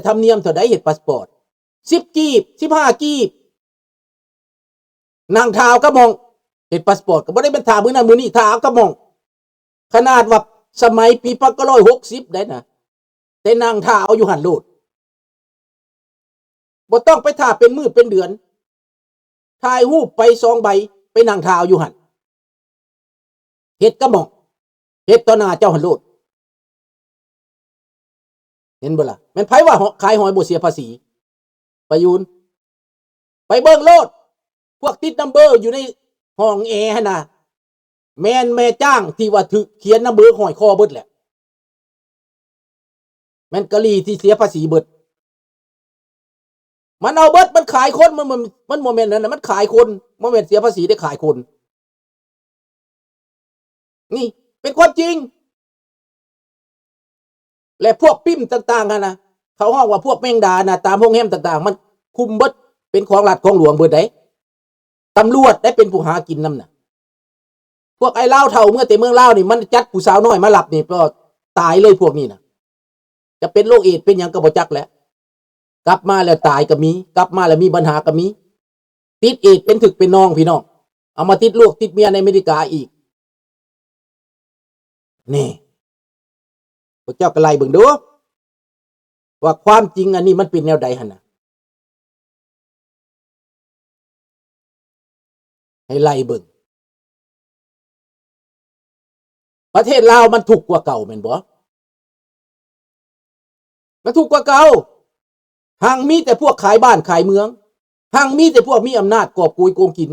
ທຳນຽມເທົ່າໃດເຮັດພາສປອດ? ສິບກີບ ສິບຫ້າກີບ. ນັ່ງຖ້າເອົາກະໝ່ອງ ເຮັດພາສປອດ ກໍບໍ່ໄດ້ແມ່ນຖ້າມື້ນັ້ນມື້ນີ້ ຖ້າເອົາກະໝ່ອງ. ຂະໜາດວ່າສະໄໝປີພັນເກົ້າຮ້ອຍຫົກສິບໄດ້ນະ ແຕ່ນັ່ງຖ້າເອົາຢູ່ຫັ້ນໂລດ ບໍ່ຕ້ອງໄປຖ້າເປັນມື້ເປັນເດືອນ. ຖ່າຍຮູບໄປສອງໃບ ໄປນັ່ງຖ້າເອົາຢູ່ຫັ້ນ ເຮັດກະໝ່ອງ ເຮັດຕໍ່ໜ້າເຈົ້າຫັ້ນໂລດ. ເຫັນບໍ່ລະ? ແມ່ນໃຜວ່າ ຫ- ຂາຍຫອຍບໍ່ເສຍພາສີ? ປະຢູນ ໄປເບິ່ງໂລດ ພວກຕິດນຳເບີຢູ່ໃນຫ້ອງແອຫັ້ນນະ ແມ່ນແມ່ຈ້າງທີ່ວ່າຖືກຂຽນນຳເບີຫ້ອຍຄໍເບິດແຫຼະ. ແມ່ນກະຫຼີ່ທີ່ເສຍພາສີເບິດ. ມັນເອົາເບິດ ມັນຂາຍຄົນ ມັນ ມັນ ມັນບໍ່ແມ່ນນັ້ນນະ ມັນຂາຍຄົນ ບໍ່ແມ່ນເສຍພາສີເດ້ ຂາຍຄົນ. ນີ້ເປັນຄວາມຈິງ. ແລະ ພວກປິ້ມຕ່າງໆຫັ້ນນະ ເຂົາຮ້ອງວ່າພວກແມງດານະ ຕາມໂຮງແຮມຕ່າງໆ ມັນຄຸມເບິດ ເປັນຂອງລັດຂອງຫຼວງເບິດໃດ໋. ຕຳຫຼວດໄດ້ເປັນຜູ້ຫາກິນນຳນະ. ພວກໄອ້ລາວເຖົ້າເມືອແຕ່ເມືອງລາວນີ້ ມັນຈັດຜູ້ສາວນ້ອຍມາລັບນີ້ ກໍຕາຍເລີຍພວກນີ້ນະ. ຈະເປັນໂລກເອດເປັນຫຍັງກໍບໍ່ຈັກແຫຼະ. ກັບມາແລ້ວຕາຍກໍມີ ກັບມາແລ້ວມີບັນຫາກໍມີ. ຕິດເອດເປັນຖືກເປັນນອງ ພີ່ນ້ອງ ເອົາມາຕິດລູກຕິດເມຍໃນອາເມລິກາອີກ. ນີ້ ພວກເຈົ້າກໍໄລ່ເບິ່ງດູ ວ່າຄວາມຈິງອັນນີ້ມັນເປັນແນວໃດຫັ້ນນະ. ໃຫ້ໄລ່ເບິ່ງ ປະເທດລາວມັນທຸກກວ່າເກົ່າແມ່ນບໍ່? ມັນທຸກກວ່າເກົ່າ. ຮັ່ງມີແຕ່ພວກຂາຍບ້ານຂາຍເມືອງ ຮັ່ງມີແຕ່ພວກມີອຳນາດກອບໂກຍໂກງກິນ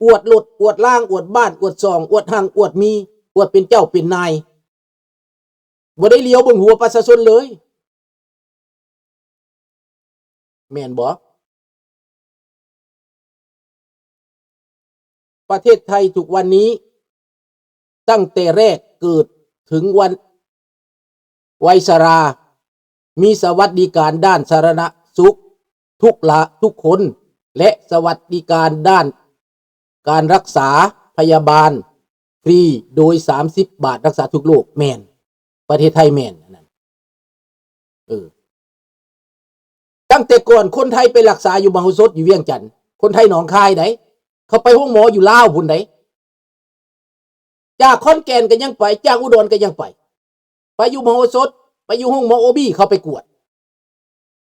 ອວດລົດ ອວດລາງ ອວດບ້ານ ອວດຊ່ອງ ອວດຮັ່ງ ອວດມີ ອວດເປັນເຈົ້າເປັນນາຍ ບໍ່ໄດ້ຫຼຽວເບິ່ງຫົວປະຊາຊົນເລີຍ ແມ່ນບໍ່? ປະເທດໄທທຸກວັນນີ້ ຕັ້ງແຕ່ແລກເກີດເຖິງວັນ ໄວຊະລາ ມີສະຫວັດດີການດ້ານສາທາລະນະສຸກທຸກລະ ທຸກຄົນ ແລະ ສະຫວັດດີການດ້ານການລັກສາພະຍາບານຟຣີໂດຍສາມສິບບາດ ລັກສາທຸກໂລກ. ແມ່ນ ປະເທດໄທແມ່ນອັນນັ້ນ. ເອີ ຕັ້ງແຕ່ກ່ອນຄົນໄທໄປລັກສາຢູ່ມະໂຫສົດ ຢູ່ວຽງຈັນ ຄົນໄທໜອງຄາຍໃດ໋ ເຂົາໄປໂຮງໝໍຢູ່ລາວພຸ້ນໃດ໋. ຈາກຂອນແກ່ນກໍຍັງໄປ ຈາກອຸດອນກໍຍັງໄປ ໄປຢູ່ມະໂຫສົດ ໄປຢູ່ໂຮງໝໍໂອບີ ເຂົາໄປກວດ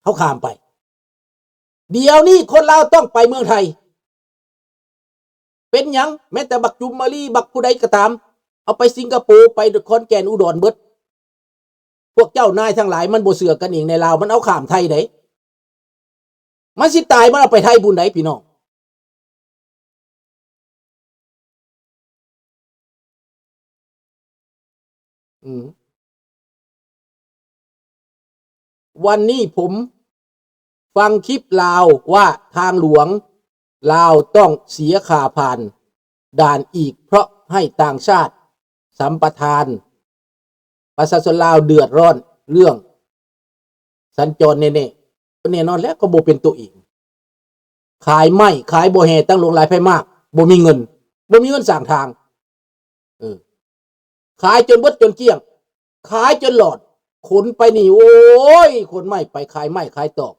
ເຂົາຂ້າມໄປ. ດຽວນີ້ຄົນລາວຕ້ອງໄປເມືອງໄທ. ເປັນຫຍັງ? ແມ້ແຕ່ບັກຈຸມມາລີ ບັກຜູ້ໃດກໍຕາມ ເອົາໄປສິງກະໂປ ໄປຂອນແກ່ນ ອຸດອນເບິດ. ພວກເຈົ້ານາຍທັງຫຼາຍ ມັນບໍ່ເຊື່ອກັນເອງໃນລາວ ມັນເອົາຂ້າມໄທໃດ໋. ມັນຊິຕາຍ ມັນເອົາໄປໄທພຸ້ນໃດ໋ ພີ່ນ້ອງ. ອືມ ວັນນີ້ຜົມຟັງຄລິບລາວວ່າທາງຫຼວງລາວຕ້ອງເສຍຄ່າຜ່ານດ່ານອີກ ເພາະໃຫ້ຕ່າງຊາດສຳປະທານ. ປະຊາຊົນລາວເດືອດຮ້ອນເລື່ອງສັນຈອນແນ່ໆ. ແນ່ນອນແຫຼະ ເຂົາບໍ່ເປັນໂຕເອງ. ຂາຍໄມ້ ຂາຍບໍ່ແຮ່ ຕັ້ງຫຼວງຫຼາຍໄຟມາກ ບໍ່ມີເງິນ ບໍ່ມີເງິນສ້າງທາງ. ເອີ ຂາຍຈົນເບິດຈົນກ້ຽງ ຂາຍຈົນຫຼອດ ຂົນໄປນີ້ ໂອ້ຍ ຂົນໄມ້ໄປ ຂາຍໄມ້ຂາຍຕອກ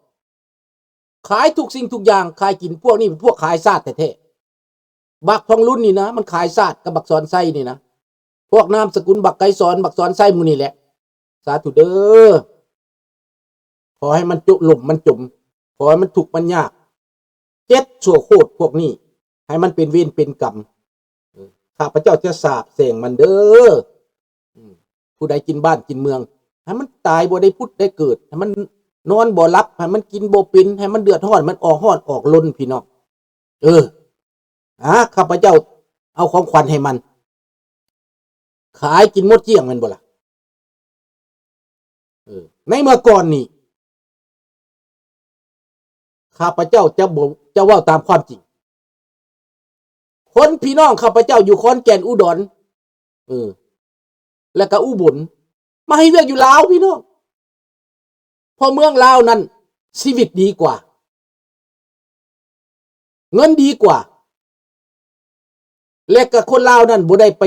ຂາຍທຸກສິ່ງທຸກຢ່າງ ຂາຍກິນ. ພວກນີ້ເປັນພວກຂາຍຊາດແທ້ໆ. ບັກທອງລຸນນີ້ນະ ມັນຂາຍຊາດກັບບັກສອນໄຊນີ້ນະ. ພວກນາມສະກຸນບັກໄກສອນ ບັກສອນໄຊໝູ່ນີ້ແຫຼະ. ສາທຸເດີ. ຂໍໃຫ້ມັນຈຸ ລົ້ມມັນຈົມ ຂໍໃຫ້ມັນທຸກມັນຍາກ ເຈັດຊົ່ວໂຄດພວກນີ້ ໃຫ້ມັນເປັນເວນເປັນກຳ. ເອີ ຂ້າພະເຈົ້າຈະສາບແຊ່ງມັນເດີ. ອືມ ຜູ້ໃດກິນບ້ານກິນເມືອງ ໃຫ້ມັນຕາຍບໍ່ໄດ້ຜຸດໄດ້ເກີດ ໃຫ້ມັນນອນບໍ່ຫຼັບ ໃຫ້ມັນກິນບໍ່ເປັນ ໃຫ້ມັນເດືອດຮ້ອນ ມັນອອກຮ້ອນອອກລົນ ພີ່ນ້ອງ. ເອີ ອາ ຂ້າພະເຈົ້າເອົາຂອງຂວັນໃຫ້ມັນ ຂາຍກິນໝົດກ້ຽງແມ່ນບໍ່ລະ? ເອີ ໃນເມື່ອກ່ອນນີ້ ຂ້າພະເຈົ້າຈະບໍ່ ຈະເວົ້າຕາມຄວາມຈິງ. ຄົນພີ່ນ້ອງຂ້າພະເຈົ້າຢູ່ຂອນແກ່ນ ອຸດອນ ເອີ ແລ້ວກະອຸບົນ ມາເຮັດວຽກຢູ່ລາວ ພີ່ນ້ອງ. ເພາະເມືອງລາວນັ້ນຊີວິດດີກວ່າ ເງິນດີກວ່າ ແລະກະຄົນລາວນັ້ນບໍ່ໄດ້ໄປ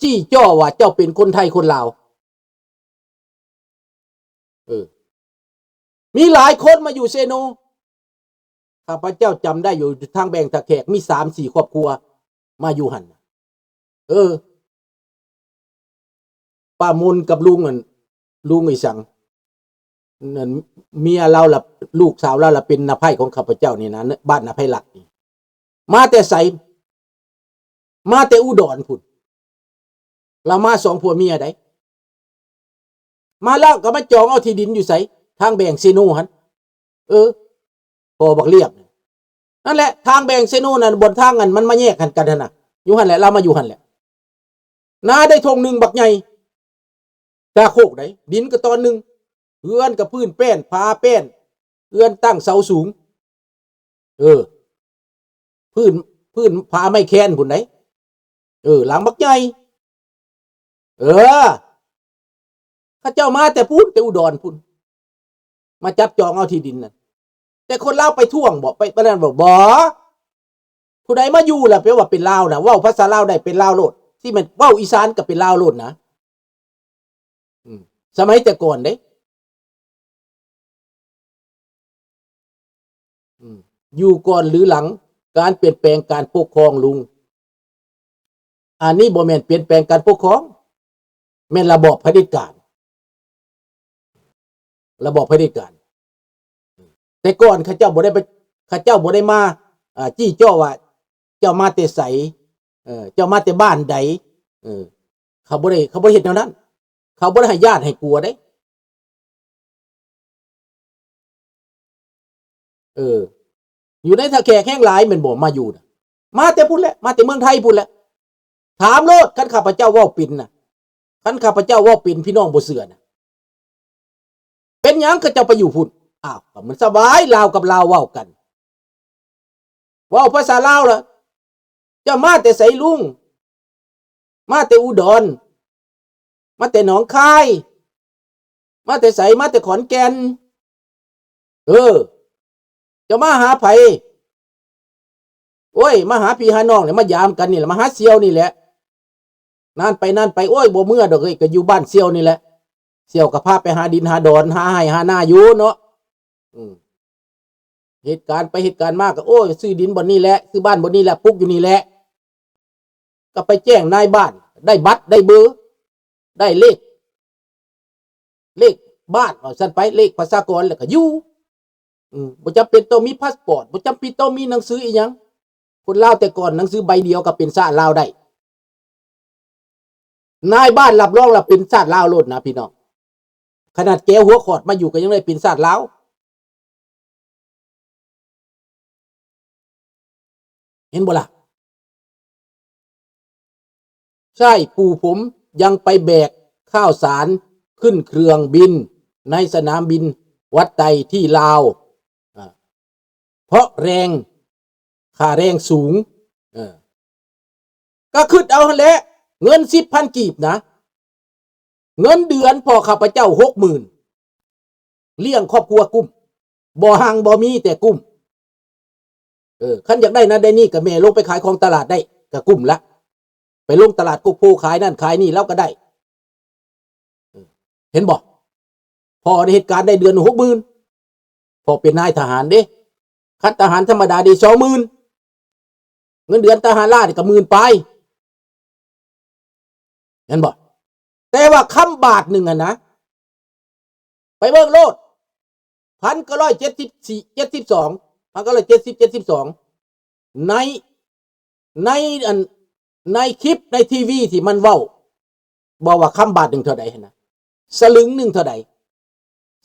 ຊີ້ຈໍ້ວ່າເຈົ້າເປັນຄົນໄທຄົນລາວ. ເອີ ມີຫຼາຍຄົນມາຢູ່ເຊໂນ. ຂ້າພະເຈົ້າຈຳໄດ້ຢູ່ ທາງແບງທ່າແຂກ ມີສາມສີ່ຄອບຄົວມາຢູ່ຫັ້ນ. ເອີ ປ້າມົນກັບລຸງ ອັນ ລຸງອີ່ສັງ ນັ້ນ ເມຍລາວລະ ລູກສາວລາວລະເປັນນະໃພ້ຂອງຂ້າພະເຈົ້ານີ້ນະ ບ້ານນະໄພລັດນີ້ ມາແຕ່ໃສ? ມາແຕ່ອຸດອນພຸ້ນ. ລາວມາສອງຜົວເມຍໃດ໋. ມາລາວກໍມາຈອງເອົາທີ່ດິນຢູ່ໃສ? ທາງແບງເຊໂນຫັ້ນ. ເອີ ພໍ່ບັກລຽບ ນັ້ນແຫຼະ ທາງແບງເຊໂນນັ້ນ ບ່ອນທາງອັນມັນມາແຍກຫັ້ນກັນຫັ້ນນະ ຢູ່ຫັ້ນແຫຼະ ລາວມາຢູ່ຫັ້ນແຫຼະ. ນາໄດ້ທົ່ງໜຶ່ງບັກໃຫຍ່ ຕາໂຄກໃດ໋ ດິນກໍຕອນໜຶ່ງ ເຮືອນກໍພື້ນແປ້ນ ຝາແປ້ນ ເຮືອນຕັ້ງເສົາສູງ ເອີ ພື້ນ ພື້ນຝາໄມ້ແຄນພຸ້ນໃດ໋ ເອີ ຫຼັງບັກໃຫຍ່ ເອີ ເຂົາເຈົ້າມາແຕ່ພຸ້ນ ແຕ່ອຸດອນພຸ້ນ ມາຈັບຈອງເອົາທີ່ດິນນັ້ນ. ແຕ່ຄົນລາວໄປທ້ວງບໍ ໄປ ປານນັ້ນບໍ? ບໍ່. ຜູ້ໃດມາຢູ່ລະແປວ່າເປັນລາວນະ ເວົ້າພາສາລາວໄດ້ເປັນລາວໂລດ ຊິແມ່ນເວົ້າອີສານກໍເປັນລາວໂລດນະ. ອືມ ສະໄໝແຕ່ກ່ອນເດ້ ອືມ ຢູ່ກ່ອນຫຼືຫຼັງການປ່ຽນແປງການປົກຄອງລຸງ? ອັນນີ້ບໍ່ແມ່ນປ່ຽນແປງການປົກຄອງ ແມ່ນລະບອບຜະເດັດການ ລະບອບຜະເດັດການ. ແຕ່ກ່ອນເຂົາເຈົ້າບໍ່ໄດ້ໄປ ເຂົາເຈົ້າບໍ່ໄດ້ມາ ອ່າ ຈີ້ເຈາະວ່າເຈົ້າມາແຕ່ໃສ ເອີ ເຈົ້າມາແຕ່ບ້ານໃດ ເອີ ເຂົາບໍ່ໄດ້ ເຂົາບໍ່ໄດ້ເຮັດແນວນັ້ນ ເຂົາບໍ່ໄດ້ໃຫ້ຢ້ານໃຫ້ກົວເດ້. ເອີ ຢູ່ໃນທ່າແຂກແຮງຫຼາຍແມ່ນບໍ່ ມາຢູ່ນະ ມາແຕ່ພຸ້ນແຫຼະ ມາແຕ່ເມືອງໄທພຸ້ນແຫຼະ. ຖາມໂລດ ຄັນຂ້າພະເຈົ້າເວົ້າເປັນນະ ຄັນຂ້າພະເຈົ້າເວົ້າເປັນ ພີ່ນ້ອງບໍ່ເຊື່ອນະ ເປັນຫຍັງເຂົາເຈົ້າໄປຢູ່ພຸ້ນ? ອ້າວ ກໍມັນສະບາຍ ລາວກັບລາວເວົ້າກັນ ເວົ້າພາສາລາວລະ ເຈົ້າມາແຕ່ໃສລຸງ? ມາແຕ່ອຸດອນ ມາແຕ່ໜອງຄາຍ ມາແຕ່ໃສ? ມາແຕ່ຂອນແກ່ນ. ເອີ ເຈົ້າມາຫາໃຜ? ໂອ້ຍ ມາຫາພີ່ຫານ້ອງນີ້ ມາຢາມກັນນີ້ແຫຼະ ມາຫາສ່ຽວນີ້ແຫຼະ. ນານໄປນານໄປ ໂອ້ຍ ບໍ່ເມືອດອກເອີຍ ກໍຢູ່ບ້ານສ່ຽວນີ້ແຫຼະ. ສ່ຽວກໍພາໄປຫາດິນຫາດອນ ຫາໄຮ່ຫານາຢູ່ເນາະ. ອືມ ເຮັດການໄປເຮັດການມາກໍ ໂອ້ຍ ຊື້ດິນບ່ອນນີ້ແຫຼະ ຊື້ບ້ານບ່ອນນີ້ແຫຼະ ປຸກຢູ່ນີ້ແຫຼະ. ກໍໄປແຈ້ງນາຍບ້ານ ໄດ້ບັດໄດ້ເບີ ໄດ້ເລກ ເລກບ້ານ ເວົ້າຊັ້ນໄປ ເລກປະຊາກອນ ແລ້ວກໍຢູ່. ອືມ ບໍ່ຈຳເປັນຕ້ອງມີພາສປອດ ບໍ່ຈຳເປັນຕ້ອງມີໜັງສືອີ່ຫຍັງ. ຄົນລາວແຕ່ກ່ອນໜັງສືໃບດຽວກໍເປັນຊາດລາວໄດ້. ນາຍບ້ານຮັບຮອງແລ້ວເປັນຊາດລາວໂລດນະພີ່ນ້ອງ. ຂະໜາດແກຫົວຂອດມາຢູ່ກໍຍັງໄດ້ເປັນຊາດລາວ. ເຫັນບໍ່ລະ? ໃຊ້ປູ່ຜົມ ຍັງໄປແບກຂ້າວສານຂຶ້ນເຄື່ອງບິນໃນສະໜາມບິນວັດໄຕທີ່ລາວ ອາ ເພາະແຮງ ຄ່າແຮງສູງ. ເອີ ກໍຄິດເອົາຫັ້ນແຫຼະ ເງິນສິບພັນກີບນະ ເງິນເດືອນພໍ່ຂ້າພະເຈົ້າຫົກໝື່ນ ລ້ຽງຄອບຄົວກຸ້ມ ບໍ່ຮັ່ງບໍ່ມີແຕ່ກຸ້ມ. ເອີ ຄັນຢາກໄດ້ນັ້ນໄດ້ນີ້ ກໍແມ່ລົງໄປຂາຍຂອງຕະຫຼາດໄດ້ ກໍກຸ້ມລະ ໄປລົງຕະຫຼາດໂກໂພ ຂາຍນັ້ນຂາຍນີ້ລາວກໍໄດ້. ເອີ ເຫັນບໍ່? ພໍ່ໄດ້ເຮັດການໄດ້ເດືອນຫົກໝື່ນ ພໍ່ເປັນນາຍທະຫານເດ້. ຄັນທະຫານທຳມະດາເດ້ ສອງໝື່ນ. ເງິນເດືອນທະຫານລາວນີ້ກໍໝື່ນປາຍ ເຫັນບໍ່? ແຕ່ວ່າຄຳບາດໜຶ່ງຫັ້ນນະ ໄປເບິ່ງໂລດ ພັນເກົ້າຮ້ອຍເຈັດສິບສີ່ ເຈັດສິບສອງ ພັນເກົ້າຮ້ອຍເຈັດສິບ ເຈັດສິບສອງ ໃນ ໃນອັນ ໃນຄລິບໃນທີວີທີ່ມັນເວົ້າ ເວົ້າວ່າຄຳບາດໜຶ່ງເທົ່າໃດຫັ້ນນະ ສະລຶງໜຶ່ງເທົ່າໃດ?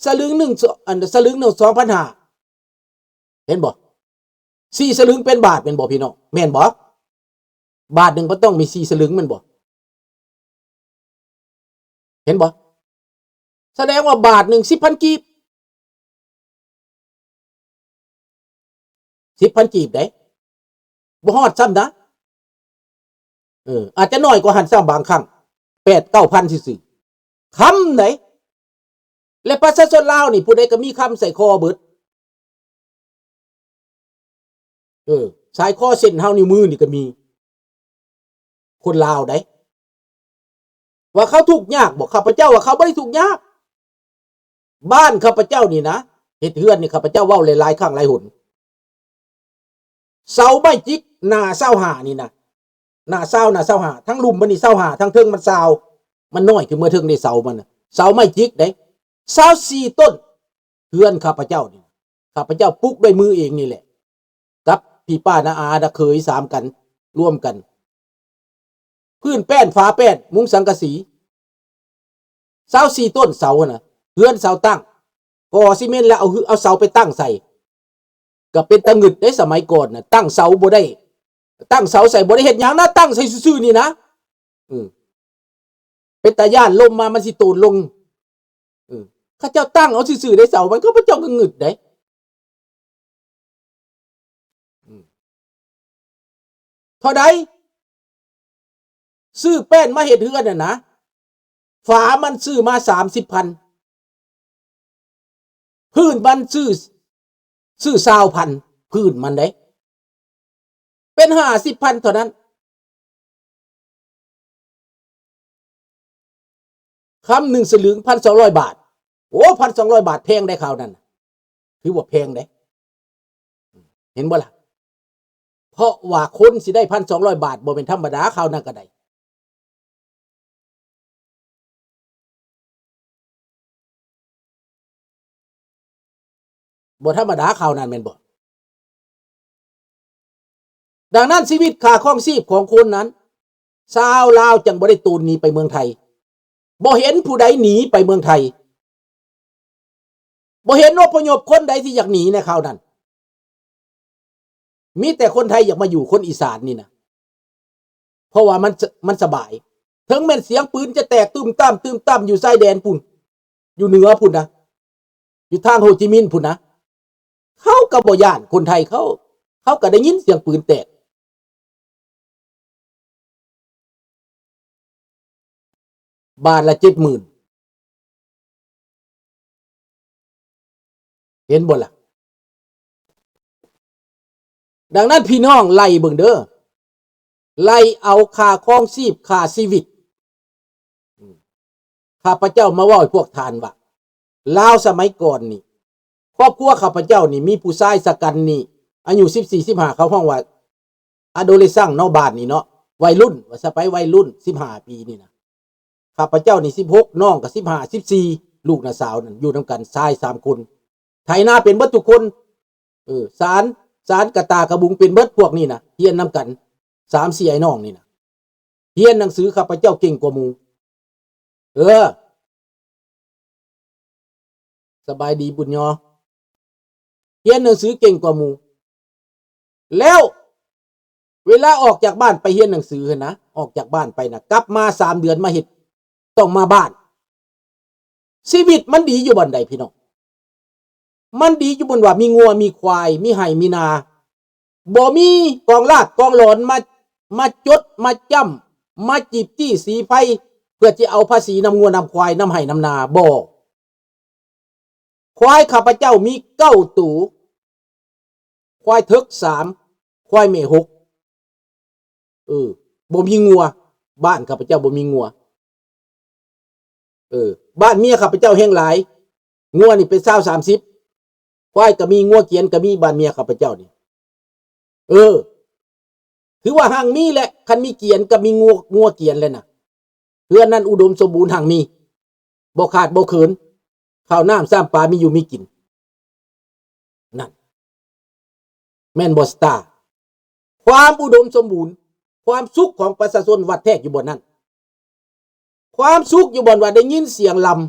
ສະລຶງໜຶ່ງ ອັນ ສະລຶງໜຶ່ງສອງພັນຫ້າ ເຫັນບໍ່? ສີ່ສະລຶງເປັນບາດແມ່ນບໍ່ພີ່ນ້ອງ? ແມ່ນບໍ່? ບາດໜຶ່ງມັນຕ້ອງມີສີ່ສະລຶງແມ່ນບໍ່? ເຫັນບໍ່? ສະແດງວ່າບາດໜຶ່ງສິບພັນກີບ ສິບພັນກີບເດ້ ບໍ່ຮອດຊ້ຳນະ. ເອີ ອາດຈະໜ້ອຍກວ່າຫັ້ນຊ້ຳບາງຄັ້ງ ແປດເກົ້າພັນຊື່ໆ ຄຳໃດ໋. ແລະ ປະຊາຊົນລາວນີ້ ຜູ້ໃດກໍມີຄຳໃສ່ຄໍເບິດ. ເອີ ສາຍຄໍເສັ້ນເຮົານິ້ວມືນີ້ກໍມີ ຄົນລາວໃດ໋. ວ່າເຂົາທຸກຍາກບໍ? ຂ້າພະເຈົ້າວ່າເຂົາບໍ່ໄດ້ທຸກຍາກ. ບ້ານຂ້າພະເຈົ້ານີ້ນະ ເຮັດເຮືອນນີ້ ຂ້າພະເຈົ້າເວົ້າຫຼາຍໆຄັ້ງຫຼາຍຫົນ. ເສົາໄມ້ຈິກໜ້າຊາວຫ້ານີ້ນະ ໜ້າຊາວ ໜ້າຊາວຫ້າ ທັງລຸ່ມມັນນີ້ຊາວຫ້າ ທັງເທິງມັນຊາວ ມັນນ້ອຍຂຶ້ນເມືອເທິງເດ້ເສົາມັນນະ ເສົາໄມ້ຈິກເດ້ ຊາວສີ່ຕົ້ນ. ເຮືອນຂ້າພະເຈົ້ານີ້ ຂ້າພະເຈົ້າປຸກດ້ວຍມືເອງນີ້ແຫຼະ ກັບພີ່ປ້ານ້າອານ້າເຂີຍສາມກັນ ລວມກັນ ພື້ນແປ້ນ ຝາແປ້ນ ມຸງສັງກະສີ ຊາວສີ່ຕົ້ນເສົາຫັ້ນນະ ເຮືອນເສົາຕັ້ງ ກໍ່ຊີເມັນແລ້ວເອົາ ເອົາເສົາໄປຕັ້ງໃສ່ ກໍເປັນຕາງຶດເດ້ ສະໄໝກ່ອນນະ ຕັ້ງເສົາບໍ່ໄດ້ ຕັ້ງເສົາໃສ່ບໍ່ໄດ້ເຮັດຫຍັງນະ ຕັ້ງໃສ່ຊື່ໆນີ້ນະ ອືມ ເປັນຕາຢ້ານ ລົມມາມັນຊິໂຕນລົງ ເອີ ເຂົາເຈົ້າຕັ້ງເອົາຊື່ໆໄດ້ເສົາ ມັນກໍ ເຂົາເຈົ້າກໍງຶດໄດ໋ ອືມ ເທົ່າໃດ? ຊື້ແປ້ນມາເຮັດເຮືອນຫັ້ນນະ ຝາມັນຊື້ມາສາມສິບພັນ ພື້ນມັນຊື້ ຊື້ຊາວພັນ ພື້ນມັນເດ້ ເປັນຫ້າສິບພັນເທົ່ານັ້ນ ຄຳໜຶ່ງສະຫຼຶງ ພັນສອງຮ້ອຍບາດ ໂອ້ ພັນສອງຮ້ອຍບາດ ແພງໄດ໋ຄາວນັ້ນນະ ຖືວ່າແພງໄດ໋ ເຫັນບໍ່ລະ? ເພາະວ່າຄົນຊິໄດ້ພັນສອງຮ້ອຍບາດ ບໍ່ແມ່ນທຳມະດາ ຄາວນັ້ນກໍໄດ້ ບໍ່ທຳມະດາ ຄາວນັ້ນແມ່ນບໍ່? ດັ່ງນັ້ນ ຊີວິດຄ່າຄອງຊີບຂອງຄົນນັ້ນ ຊາວລາວຈັ່ງບໍ່ໄດ້ໂຕນໜີໄປເມືອງໄທ ບໍ່ເຫັນຜູ້ໃດໜີໄປເມືອງໄທ ບໍ່ເຫັນອະພະຍົບຄົນໃດທີ່ຢາກໜີໃນຄາວນັ້ນ ມີແຕ່ຄົນໄທຢາກມາຢູ່ ຄົນອີສານນີ້ນະ ເພາະວ່າມັນ ມັນສະບາຍ ເຖິງແມ່ນສຽງປືນຈະແຕກຕຶ້ມຕາມ ຕຶ້ມຕາມຢູ່ຊາຍແດນພຸ້ນ ຢູ່ເໜືອພຸ້ນນະ ຢູ່ທາງໂຮຈິມິນພຸ້ນນະ ເຂົາກໍບໍ່ຢ້ານ ຄົນໄທເຂົາ ເຂົາກໍໄດ້ຍິນສຽງປືນແຕກ ບາດລະເຈັດໝື່ນ ເຫັນບໍ່ລະ? ດັ່ງນັ້ນ ພີ່ນ້ອງໄລ່ເບິ່ງເດີ ໄລ່ເອົາຄ່າຄອງຊີບ ຄ່າຊີວິດ ຂ້າພະເຈົ້າມາເວົ້າໃຫ້ພວກທ່ານວ່າ ລາວສະໄໝກ່ອນນີ້ ຄອບຄົວຂ້າພະເຈົ້ານີ້ ມີຜູ້ຊາຍຊະກັນນີ້ ອາຍຸສິບສີ່ ສິບຫ້າ ເຂົາຮ້ອງວ່າ ອາໂດເລຊັງເນາະ ບ້ານນີ້ເນາະ ໄວລຸ້ນ ວ່າຊະໄປ ໄວລຸ້ນ ສິບຫ້າປີນີ້ນະ ຂ້າພະເຈົ້ານີ້ສິບຫົກ ນ້ອງກໍສິບຫ້າ ສິບສີ່ ລູກນ້າສາວນັ້ນ ຢູ່ນຳກັນ ຊາຍສາມຄົນ ໄຖນາເປັນເບິດທຸກຄົນ ເອີ ສານ ສານກະຕ່າກະບຸງເປັນເບິດ ພວກນີ້ນະ ຮຽນນຳກັນ ສາມສີ່ ອ້າຍນ້ອງນີ້ນະ ຮຽນໜັງສື ຂ້າພະເຈົ້າເກັ່ງກວ່າໝູ່ ເອີ ສະບາຍດີບຸນຍໍ ຮຽນໜັງສືເກັ່ງກວ່າໝູ່ ແລ້ວເວລາອອກຈາກບ້ານໄປຮຽນໜັງສືຫັ້ນນະ ອອກຈາກບ້ານໄປນະ ກັບມາສາມເດືອນມາເຮັດ ຕ້ອງມາບ້ານ ຊີວິດມັນດີຢູ່ບ່ອນໃດພີ່ນ້ອງ? ມັນດີຢູ່ບ່ອນວ່າມີງົວມີຄວາຍ ມີໄຮ່ມີນາ ບໍ່ມີກອງລາດກອງຫຼອນມາ ມາຈົດມາຈ້ຳ ມາຈີບຈີ້ສີໄຟ ເພື່ອຈະເອົາພາສີນຳງົວນຳຄວາຍ ນຳໄຮ່ນຳນາ ບໍ່. ຄວາຍຂ້າພະເຈົ້າມີເກົ້າໂຕ ຄວາຍເຖິກສາມ ຄວາຍແມ່ຫົກ ເອີ ບໍ່ມີງົວ ບ້ານຂ້າພະເຈົ້າບໍ່ມີງົວ ເອີ ບ້ານເມຍຂ້າພະເຈົ້າແຮງຫຼາຍ ງົວນີ້ເປັນຊາວສາມສິບ ຄວາຍກໍມີ ງົວກຽນກໍມີ ບ້ານເມຍຂ້າພະເຈົ້ານີ້ ເອີ ຖືວ່າຮັ່ງມີແຫຼະ ຄັນມີກຽນກໍມີງົວ ງົວກຽນແຫຼະນະ ເຮືອນນັ້ນອຸດົມສົມບູນຮັ່ງມີ ບໍ່ຂາດບໍ່ເຂີນ ເຂົ້ານ້ຳຊຳປາມີຢູ່ມີກິນ ນັ້ນ ແມ່ນບໍ່ສະຕາ? ຄວາມອຸດົມສົມບູນ ຄວາມສຸກຂອງປະຊາຊົນວັດແທກຢູ່ບ່ອນນັ້ນ ຄວາມສຸກຢູ່ບ່ອນວ່າໄດ້ຍິນສຽງລຳ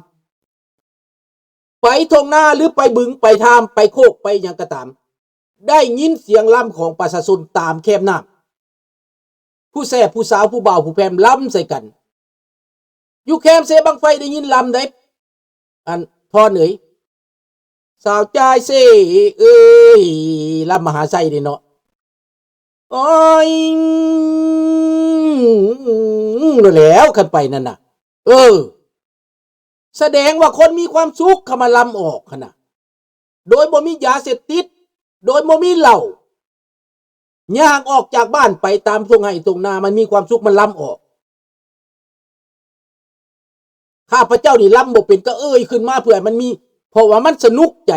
ໄປທົ່ງນາ ຫຼື ໄປບຶງ ໄປທາມ ໄປໂຄກ ໄປຫຍັງກໍຕາມ ໄດ້ຍິນສຽງລຳຂອງປະຊາຊົນຕາມແຄມນ້ຳ ຜູ້ແຊບຜູ້ສາວ ຜູ້ບ່າວຜູ້ແພມລຳໃສ່ກັນ ຢູ່ແຄມເຊບັ້ງໄຟໄດ້ຍິນລຳໃດ໋ ອັນ ພອນເອີຍ ສາວຈ້າຍເຊເອີຍ ລຳມະຫາໄຊເດ້ເນາະ ໂອ້ຍ ໂດນແລ້ວ ຄັນໄປນັ້ນນະ ເອີ ສະແດງວ່າຄົນມີຄວາມສຸກ ເຂົາມາລຳອອກຫັ້ນນະ ໂດຍບໍ່ມີຢາເສບຕິດ ໂດຍບໍ່ມີເຫຼົ້າ ຍ່າງອອກຈາກບ້ານໄປຕາມທົ່ງໄຮ່ທົ່ງນາ ມັນມີຄວາມສຸກ ມັນລຳອອກ ຂ້າພະເຈົ້ານີ້ລຳບໍ່ເປັນ ກໍເອີ່ຍຂຶ້ນມາເພື່ອໃຫ້ມັນມີ ເພາະວ່າມັນສະໜຸກໃຈ